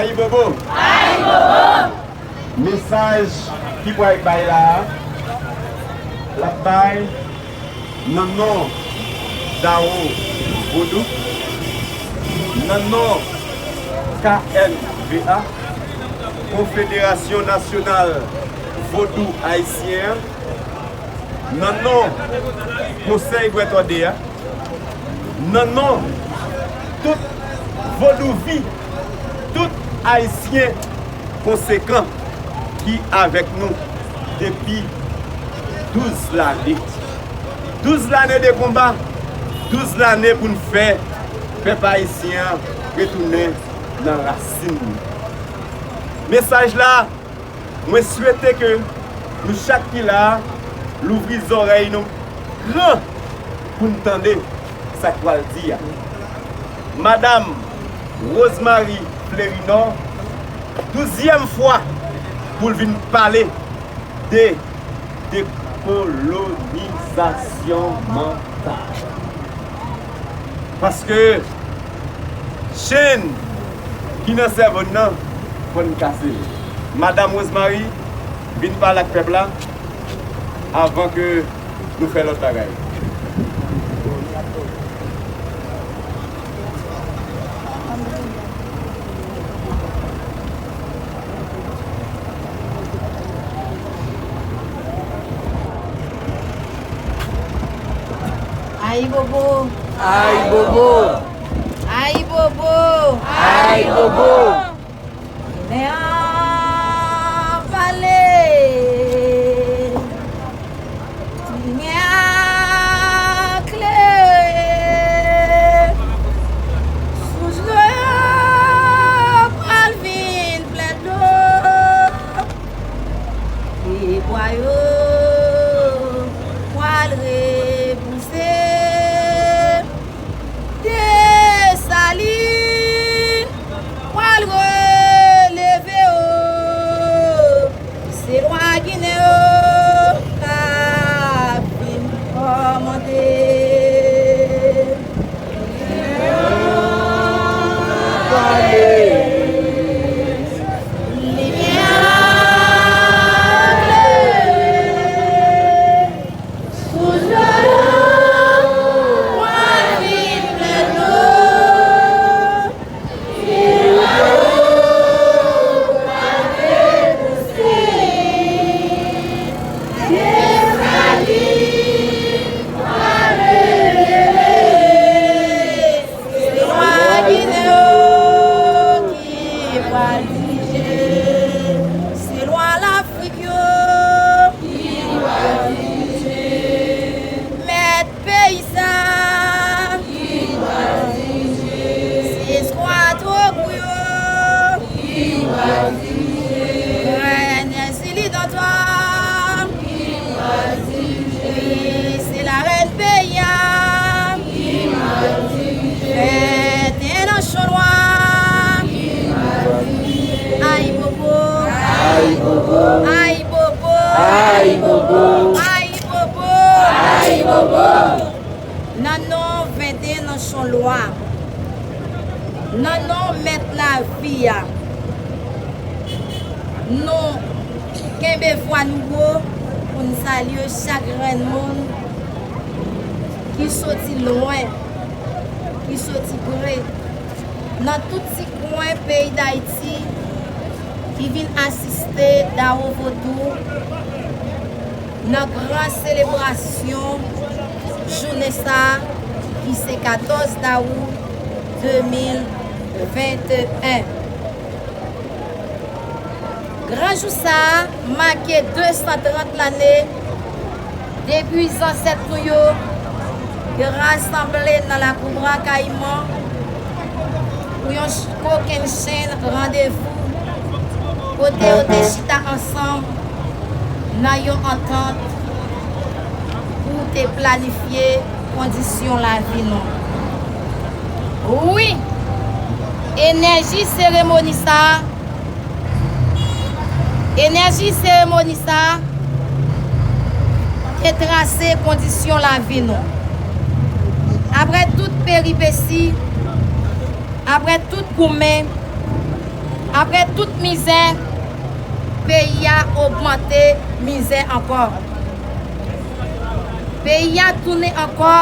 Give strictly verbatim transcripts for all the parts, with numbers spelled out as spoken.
Ayibobo! Mesaj ki pral bay la a, l ap bay nan non Dao Vodou, nan non K N V A, Konfederasyon Nasyonal Vodou Ayisyen an, nan non Konsèy Brètòde a, nan non tout vodouvi, tout Ayisyen konsekan ki avèk nou depi douz lane. Douz lane de konba, douz lane pou n fè pèp ayisyen an retounen nan rasin li. Mesaj la, mwen swete ke nou chak ki la a louvri zòrèy nou gran pou n tande sa k pral di a. Madanm Rosemary Fleurinor, douzyèm fwa pou l vin pale de dekolonizasyon mantal. Paske chenn ki nan sèvo n nan, fò n kase l. Madanm Rosemary, vin pale ak pèp la avan ke nou fè lòt bagay. Ayibobo! Ayibobo! Ayibobo! Ayibobo! Limyè an pale! Limyè a klere, souch dlo yo pral vin plen dlo, pyebwa yo pral repouse, Desalin pral releve yo. Se lwa Ginen yo k ap vin kòmande. Limyè a klere, sou zòn pral vin plen dlo. Se lwa Lafrik yo. Mèt peyi sa a. Ki pral dirije? Se eskwadwon yo. Ki pral dirije? Rèn Èzili Dantò. Ki pral dirije? Wi, se larèn peyi a. Ki pral dirije? Venteyen nan Chonlwa. Ki pral dirije? Ayibobo. Ayibobo. Ayibobo. Ayibobo. Ayibobo. Ayibobo. Nan non venteyen nan Chonlwa, nan non Mèt lavi a, nou kenbe vwa nou wo pou n salye chak grenn moun ki soti lwen, ki soti pre, nan tout ti kwen peyi Dayiti ki vin asiste Dao Vodou nan gran selebrasyon jounen sa a ki se katòz dawou de mil venteyen. Gran jou sa a make de san trant lane depi zansèt nou yo te rasanble nan lakou Bwa Kayiman pou yon ch-, kokennchenn randevou kote yo te chita ansanm nan yon antant pou te planifye kondisyon lavi nou. Wi, enèji seremoni sa a Enèji seremoni sa a te trase kondisyon lavi nou. Apre tout peripesi, apre tout goumen, Apre tout mizè, peyi a ogmante mizè ankò. Peyi a tounen ankò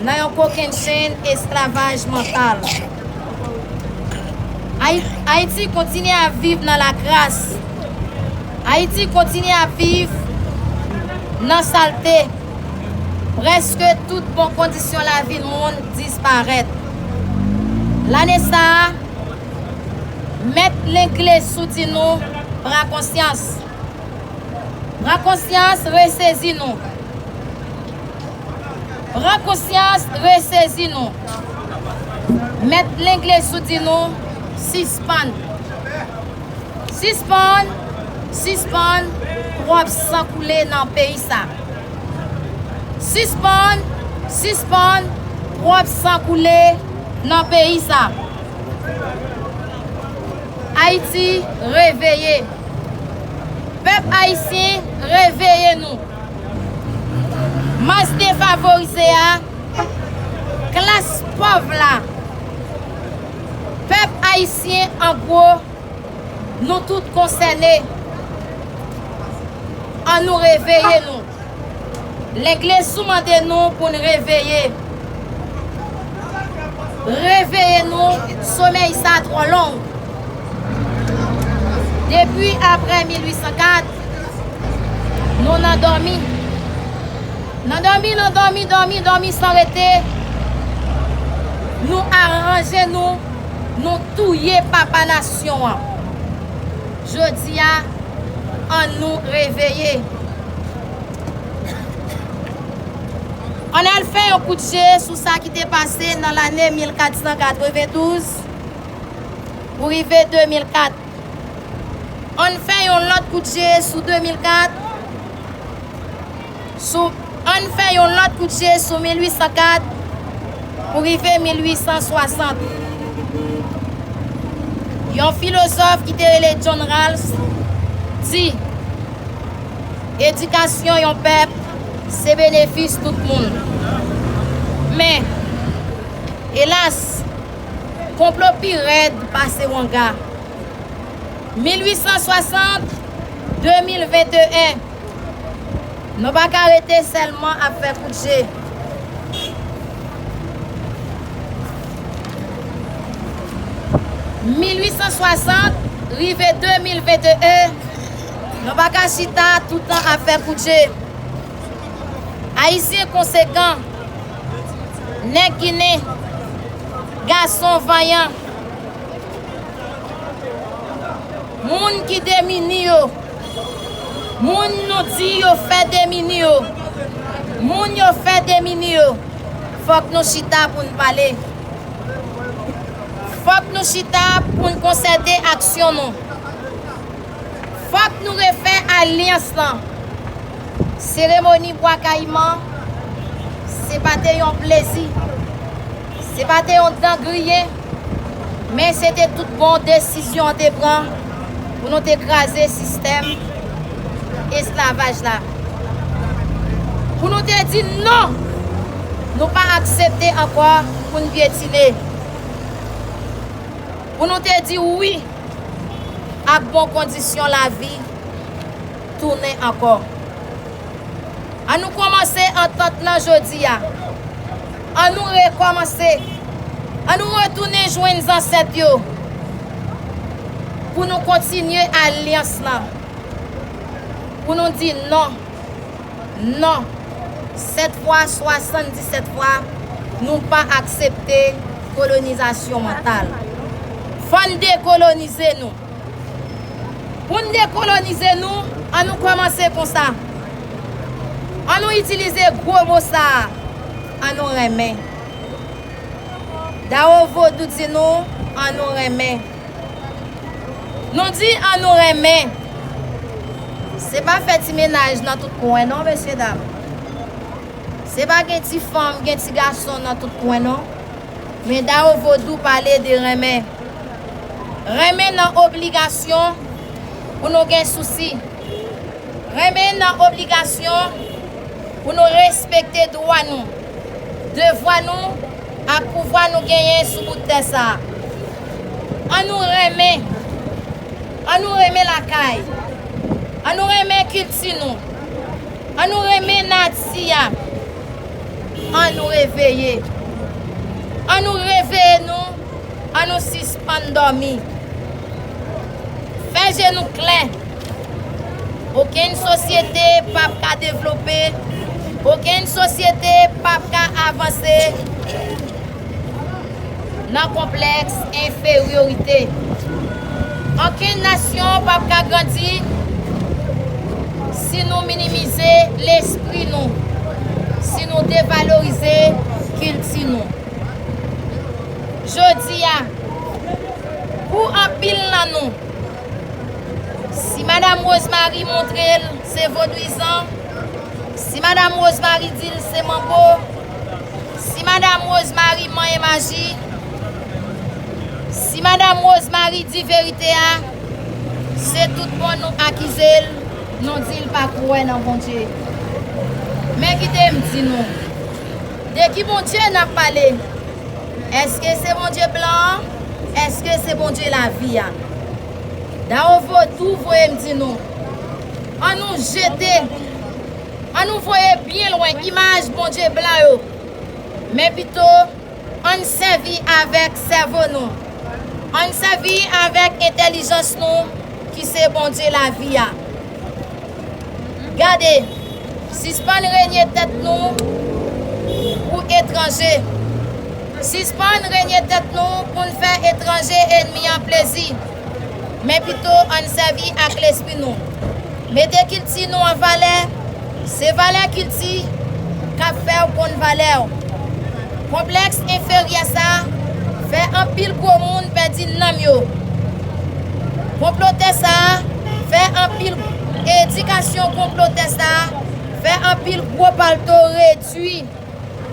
nan yon kokennchenn esklavaj mantal. Ayi-, Ayiti kontinye ap viv nan lakras. Ayiti kontinye ap viv nan salte. Prèske tout bon kondisyon lavi moun disparèt. Lane sa a, Mèt Lenglesou di nou, pran konsyans. Pran konsyans, resezi nou. Pran konsyans, resezi nou. Mèt Lenglesou di nou, sispann. Sispann, sispann, twòp san koule nan peyi sa. Sispann, sispann, twòp san koule nan peyi sa. Ayiti, reveye. Pèp ayisyen, reveye nou. Mas defavorize a, klas pòv la, pèp ayisyen an gwo, nou tout konsène. Ann nou reveye nou. Lenglesou mande nou pou n reveye. Reveye nou, somèy sa twò long. Depi apre mil uit san kat, nou nan dòmi. Nan dòmi, nan dòmi, dòmi, dòmi san rete, nou aranje nou, nou touye papa nasyon an. Jodi a, ann nou reveye. Ann al fè yon kout je sou sa ki te pase nan lane mil kat san katrevendouz pou rive de mil kat. Ann fè yon lòt kout je sou de mil kat. Sou, ann fè yon lòt kout je sou mil uit san kat pou rive mil uit san swasant. Yon filozòf ki te rele John Rawls di, edikasyon yon pèp se benefis tout moun. Men, elas, konplo pi rèd pase wanga. Mil uit san swasant, de mil venteyen, nou pa ka rete sèlman ap fè kout je. Mil uit san swasant rive de mil venteyen, nou pa ka chita toutan ap fè kout je. Ayisyen konsekan, nèg ginen, gason vanyan, moun ki demini yo, moun nou di yo fè demini yo, moun yo fè demini yo, fòk nou chita pou n pale. Fòk nou chita pou n konsède aksyon nou. Fòk nou refè alyans lan. Seremoni Bwa Kayiman, se pa te yon plezi, se pa te yon dan griye, men se te tout bon desizyon an te pran pou nou te kraze sistèm esklavaj la. Pou nou te di non, nou pa aksepte ankò pou n pyetine. Pou nou te di wi ak bon kondisyon lavi tounen ankò. Ann nou kòmanse antant lan jodi a. Ann nou rekòmanse. Ann nou retounen jwenn zansèt yo. Pou nou kontinye alyans lan. Pou nou di non. Non. Sèt fwa, swasanndisèt fwa, nou pa aksepte kolonizasyon mantal. Fò n dekolonize nou. Pou n dekolonize nou, ann nou kòmanse konsa. Ann nou itilize gwo mo sa a. Ann nou renmen. Dawo Vodou di nou, ann nou renmen. Nou di ann nou renmen. Se pa fè ti mennaj nan tout kwen non, mesye dam. Se pa gen ti fanm, gen ti gason nan tout kwen non. Men Dawo Vodou pale de renmen. Renmen nan obligasyon pou nou gen sousi. Renmen nan obligasyon pou nou respekte dwa nou, devwa nou ak pouvwa nou genyen sou bout tè sa a. Ann nou renmen, An nou renmen lakay. An nou renmen kilti nou. An nou renmen nati a. An nou reveye. An nou reveye nou. An nou sispann dòmi. Fè je nou klè. Okenn sosyete p ap ka devlope. Okenn sosyete p ap ka avanse nan konplèks enferyorite. Okenn nasyon p ap ka grandi si nou minimize lespri nou, si nou devalorize kilti nou. Jodi a, pou anpil nan nou, si Madam Rosemary montre l se vodwizan, si Madam Rosemary di l se manbo, si Madam Rosemary manyen maji, si Madam Rosemary di verite a, se tout bon nou akize l, nou di l pa kwè nan Bondye. Men kite m di nou, de ki Bondye n ap pale? Èske se Bondye blan an? Èske se Bondye lavi a? Dawo Vodou voye m di nou, an nou jete, an nou voye byen lwen imaj Bondye blan yo. Men pito, ann sèvi avèk sèvo nou. Ann sèvi avèk entèlijans nou, ki se Bondye lavi a. Gade, sispann renye tèt nou pou etranje. Sispann renye tèt nou pou n fè etranje ènmi an plezi. Men pito ann sèvi ak lespri nou. Mete kilti nou an valè. Se valè kilti k ap fè w konn valè w. Konplèks enferyè sa a fè anpil gwo moun pèdi nanm yo. Konplotè sa a fè anpil, edikasyon konplotè sa a fè anpil gwo palto redwi,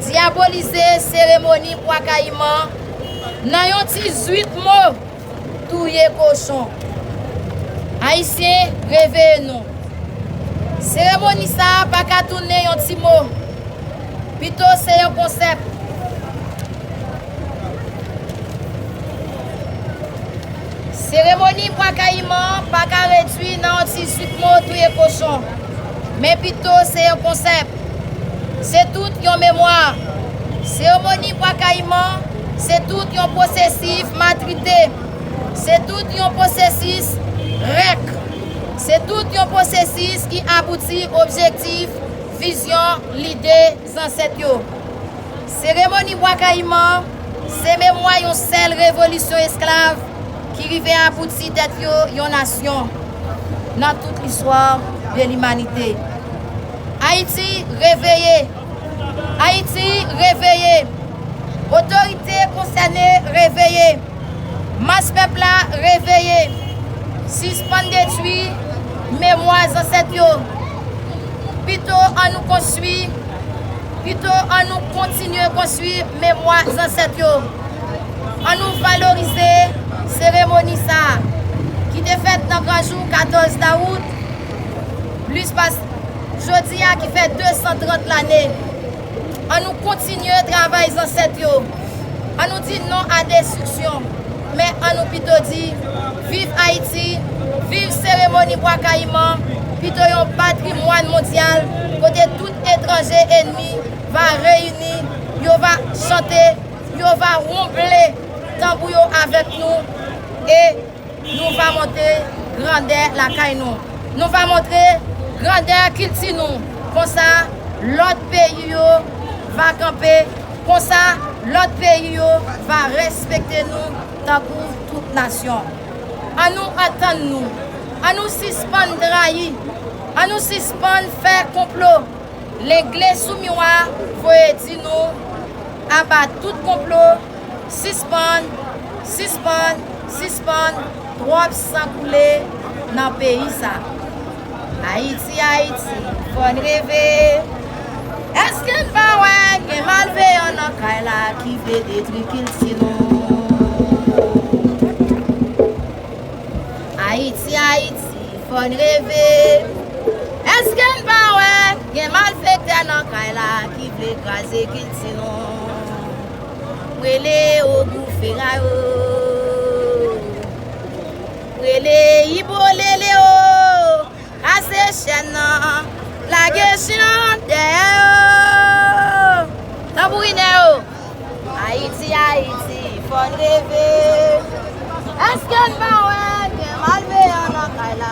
dyabolize seremoni Bwa Kayiman nan yon ti zwit mo, touye kochon. Ayisyen, reveye nou. Seremoni sa a pa ka tounen yon ti mo. Pito se yon konsèp. Seremoni Bwa Kayiman pa ka redwi nan yon ti zwit mo touye kochon. Men pito se yon konsèp. Se tout yon memwa. Seremoni Bwa Kayiman, se tout yon pwosesis matirite. Se tout yon pwosesis rèk. Se tout yon pwosesis ki abouti objektif, vizyon, lide zansèt yo. Seremoni Bwa Kayiman se memwa yon sèl revolisyon esklav ki rive abouti tèt yo yon nasyon nan tout listwa de limanite. Ayiti, reveye! Ayiti, reveye! Otorite konsène, reveye! Mas pèp la, reveye! Sispann detwi memwa zansèt yo. Pito ann nou konstwi, pito ann nou kontinye konstwi memwa zansèt yo. Ann nou valorize seremoni sa a, ki te fèt nan gran jou katòz dawout, plis pase jodi a ki fè de san trant lane. Ann nou kontinye travay zansèt yo. Ann nou di non a destriksyon. Men ann nou pito di, viv Ayiti, viv seremoni Bwa Kayiman, pito yon patrimwàn mondyal, kote tout etranje ènmi va reyini, yo va chante, yo va wonble tanbou yo avèk nou, e nou va montre grandè lakay nou. Nou va montre grandè kilti nou. Konsa, lòt peyi yo va kanpe. Konsa, lòt peyi yo va respekte nou tankou tout nasyon. Ann nou antann nou. Ann nou sispann trayi. Ann nou sispann fè konplo. Lengle sou miwa voye di nou, aba tout konplo, sispann, sispann, sispann, twòp san koule nan peyi sa. Ayiti, Ayiti, fò n reve. Èske n pa wè gen malveyan nan kay la ki vle detwi kilti nou? Ayiti, Ayiti, fò n reve. Èske n pa wè gen malfektè nan kay la ki vle kraze kilti nou? Rele ogou fera yo. Rele Ibo Lele o, kase chèn nan, lage chan dèyè yo. Tanbourinè yo, Ayiti, Ayiti, fò n reve. Èske n pa wè gen malveyan nan kay la?